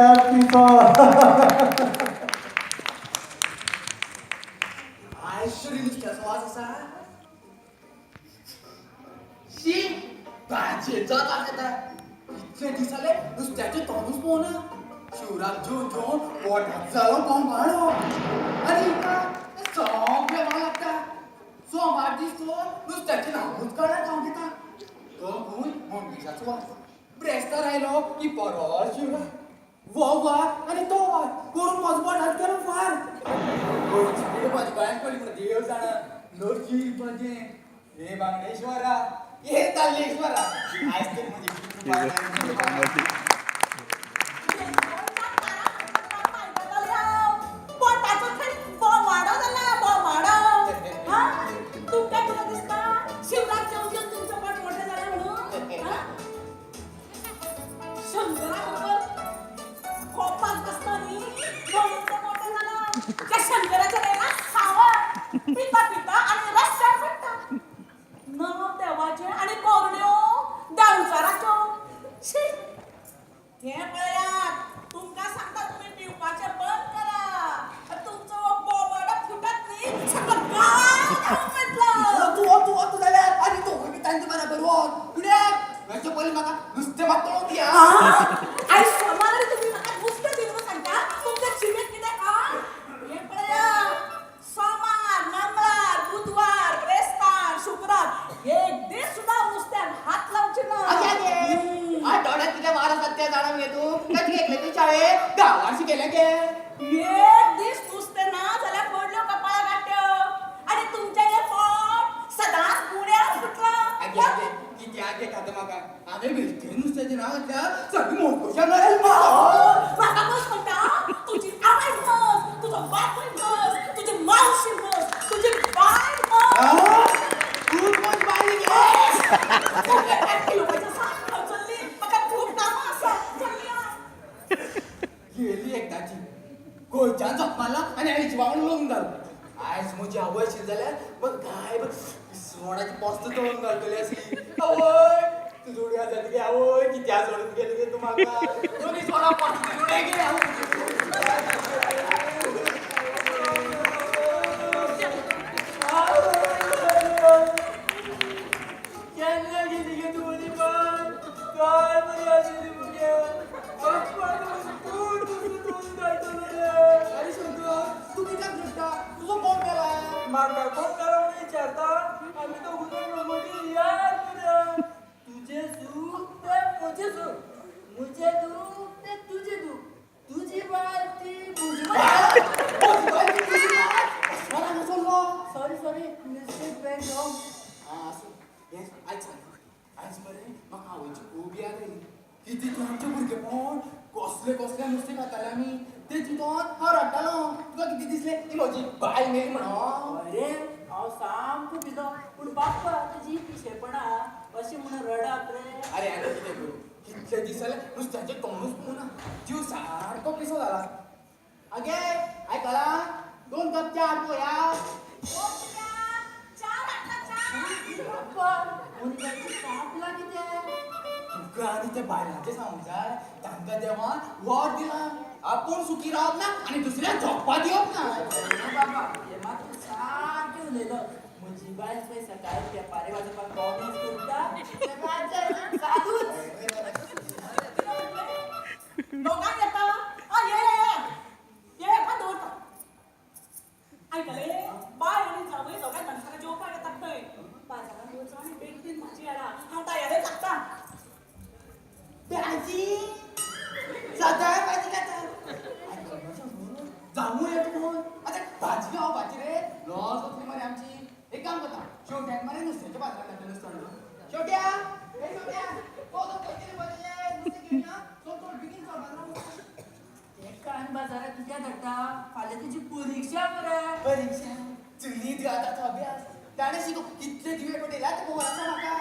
People. आयश्वरी नुस्त्याचो वास आसा. शी, भाजयेचो वास येता. इतले दीस जाले नुस्त्याचें तोंडूच पळोवना. शिवराक जेवन जेवन पोटाक जालो बोंबाळो आनी हिका सगळें म्हाका लागता. सोमार दीस तो नुस्त्याचें नांवूच काडल्यार खावंक येता. तो खूंय मम्मीच्याचो वास. ब्रेस्तार आयलो की परत शिवराक. हो वार आनी तो वार करून म्हजो पोटाक गेलो फार. गोंयची पीड म्हज्या गोंयांत पडली म्हूण देव जाणा. नशीब म्हजें. हे बांगडेश्वरा, हे ताल्लेश्वरा, आयज तरी म्हजी कृपा जाय. पोटाचो थंय बोमाडो जाला बोमाडो. हा, तुमकां कितें दिसता, शिवराक जेवन जेवन तुमचें पोट मोठें जालें म्हणून? हा, शंकरा बरोबर खोपाक बसता न्ही म्हणून तें मोठें जालां. त्या शंकराच्या वेळार सावर पिता पिता आनी रस्त्यार पडटा. नांव देवाचें आनी करण्यो देंवचाराच्यो. शी, हें पळयात, तुमकां सांगता, तुमी पिवपाचें बंद करा. तुमचो बोमाडो फुटत न्ही सगळो गांव पेटलो. तूं वच, तूं वच जाल्यार आनी तूं बी तांचे बराबर वच. कित्याक वेचे पयलीं म्हाका नुस्तें मात तळून दी. आयज सोमार आनी तुमी म्हाका नुस्तें दी म्हणून सांगता? तुमच्या जिबेक कितें खाण? हें पळयात, सोमार, मंगळार, बुधवार, ब्रेस्तार, शुक्रार, एक दीस सुद्दां नुस्त्याक हात लावचे ना. आगे आगे, आठवड्यात कितें वार आसात ते जाणा मगे तूं? कशें घेतलें तूं शाळेंत? गांवांत शिकयलें गे? एक दीस नुस्तें ना जाल्यार पडल्यो कपाळा गांठ्यो आनी तुमचें हें पोट सदांच गुण्यार फुटलां. आगे आगे, कितें आगे खाता म्हाका? हांवें बेश्टें नुस्त्याचें नांव घातल्यार सगळीं मोटकोशां घाल. म्हाका बस म्हणटा? तुजी आवय म्हस, तुजो बापूय म्हस, तुजी मावशी म्हस, तुजी बायल म्हस. तूं म्हजी बायल गे. किलोपाचें साक हांव चल्ली, म्हाका खूब कामां आसा, चल्ली हांव. गेली एकदाची गोंयच्यान झोप मारला आनी आईची वांगडा लग्न जालो. आयज म्हजी आवय आशिल्ली जाल्यार बघ काय बघ इसवणाची पोस्त तळून घालतली आसली. आवय, तुजो उडयो आसा गे आवय, कित्या सोडून गेली गे तूं म्हाका? दोन इसवणा पोस्त उडय गे आवय. केन्ना गेली गे तूं म्हजी बाय? काय बरी आशिल्ली मगे. तूं तुजो तोंड घालतलो रे. आरे शंकर, तूं कित्याक रडटा? तुजो कोण मेला? म्हाका कोण मेला म्हणून विचारता? आमी दोगूय जाण मोटी याद मरे. तुजें सूख तें म्हजें सूख, म्हजें दूख तें तुजें दूख, तुजी बायल ती म्हजी बायल. म्हजी बायल ती तुजी बायल? असो हांगा चल्लो. Sorry sorry, mistake went wrong. आं, आसूं. हें आयज सांग, आयज मरे म्हाका आवयची खूब याद आयली. कितें तूं आमचें भुरगेपण, कसलें कसलें नुस्तें खाताले आमी तें चिंतून हांव रडटालो. तुका कितें दिसलें, ती म्हजी बायल मेली म्हणून? अरे, हांव सामको भिलो, पूण बाप्पा, तुजी पिशेपणां अशें म्हणून रडप रे? आरे, आनी कितें करूं? कितले दीस जाले नुस्त्याचें तोंडूच पळोवना. जीव सारको पिसो जाला. आगे, आयकलां? 2 कप च्या हाड पळोवया. ओ कित्याक? चार हाडटा, चार. बाप्पा, मनशाची तापला कितें? तुका आनी त्या बायलांचें सांगूंक जाय, तांकां देवान वर दिलां. आपूण सुखी रावप ना आनी दुसऱ्याक जगपा दिवप ना. ना बाबा, हें मात तूं सारकें उलयलो. म्हजी बायल पळय सकाळीं पेपारे वाजोवपाक कॉमेस करता, तेका चालूच. दोगांक येता? आं, ये ये ये ये, हाका दवरता. आयकलें? बाय आनी जावय दोगांय मनशां जेवपाक येतात खंय. बाजारांत वचो आनी बेगीन बेगीन भाजी हाडा, हांव तयारेक लागता. भाजी सदां भाजी खाता. जावूं येता म्हणून आतां भाजी खावपाची रे लॉस जातली मरे आमची. एक काम करता, शेवट्याक मरे नुस्त्याच्या बाजारात धाडटा नुस्तें हाडून. शेवट्या, हे शेवट्या, तो तो पयशे पयशे नुस्तें घेवन या. चल चल, बेगीन चल बाजारात. तेका आनी बाजारात कित्याक धाडटा? फाल्यां तुजी परिक्षा मरे. परीक्षा चुली ताचो अभ्यास ताणें शिको कितले दिवे पडयल्या ते खबर आसा म्हाका.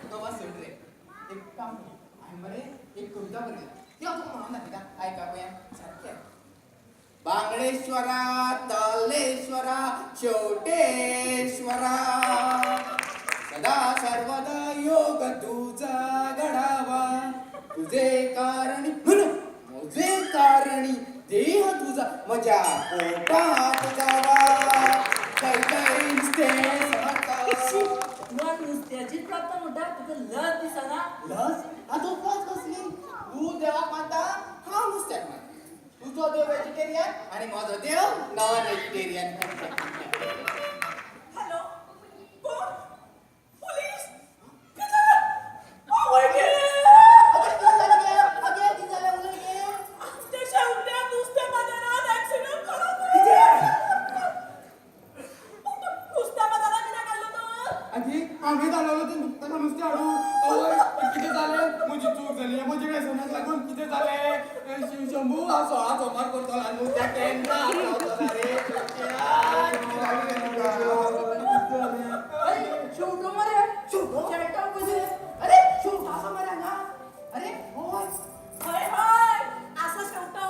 तुका बस सोड रे. एक काम कर, हांवें मरे एक कविता बरयल्या, ती हांव तुका म्हणून दाखयता, आयका पळया सारकें. बांगडेश्वरा, ताल्लेश्वरा, शेवटेश्वरा, सदा सर्वदा योग तुझा घडावा, तुझे कारणी म्हण. तुझे कारणी देह तुझा म्हज्या पोटात जावा. जय जय नुस्तें शी, समर्थ. तुका नुस्त्याचीच प्राप्त म्हणटा, तुका लज दिसना? लज? आतां उपवास कसली? तूं देवाक मानता, हांव नुस्त्याक मानता. तुजो देव वेजिटेरियन आनी म्हजो देव नॉन वेजिटेरियन. हॅलो, कोण? पोलीस? कितें जालें? आवय गे! आमच्या शेवट्या नुस्त्या बाजारात ऍक्सिडेंट झाला. नुस्त्या बाजारात कित्याक घाल्लो तो? आजी, हांवें धाडवलो तें ताका नुस्तें हाडूं. आवय, कितें जालें? म्हजी चूक जाली, म्हज्या व्यसनाक लागून कितें जालें? शिव शंभू, हांव 16 सोमार करतलो, नुस्त्याक केन्ना पावतलो रे? कितें जालें रे तुका? अरे शेवटो मरे. शेवटो? शेवटो पयलीं. अरे शेवटो आसा मरे हांगा. अरे हय. हय हय, आसा शेवटो.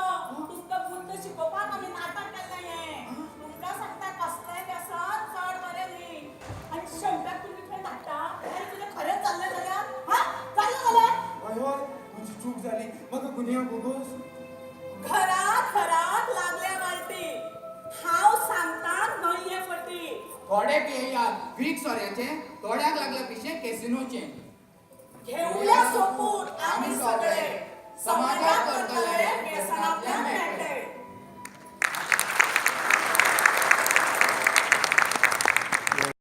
तुमकां बुद्द शिकोवपाक आमी नाटक केल्लें हें. तुमकां सांगता, कसलें व्यसन चड बरें न्ही. आनी शेवटाक तुमी थंय धाडटा आनी तुजें खरेंच जाल्लें जाल्यार, हा, जाल्लें जाल्यार? हय हय, म्हजी चूक जाली, म्हाका गुन्यांव भोगोस. घरात घरात लागल्या वालटी, हांव सांगता न्हय हे फटी. थोडे पियेयात वीक सोऱ्याचें, थोड्याक लागल्या पिशें कॅसिनोचें. घेवया सोपूत आमी.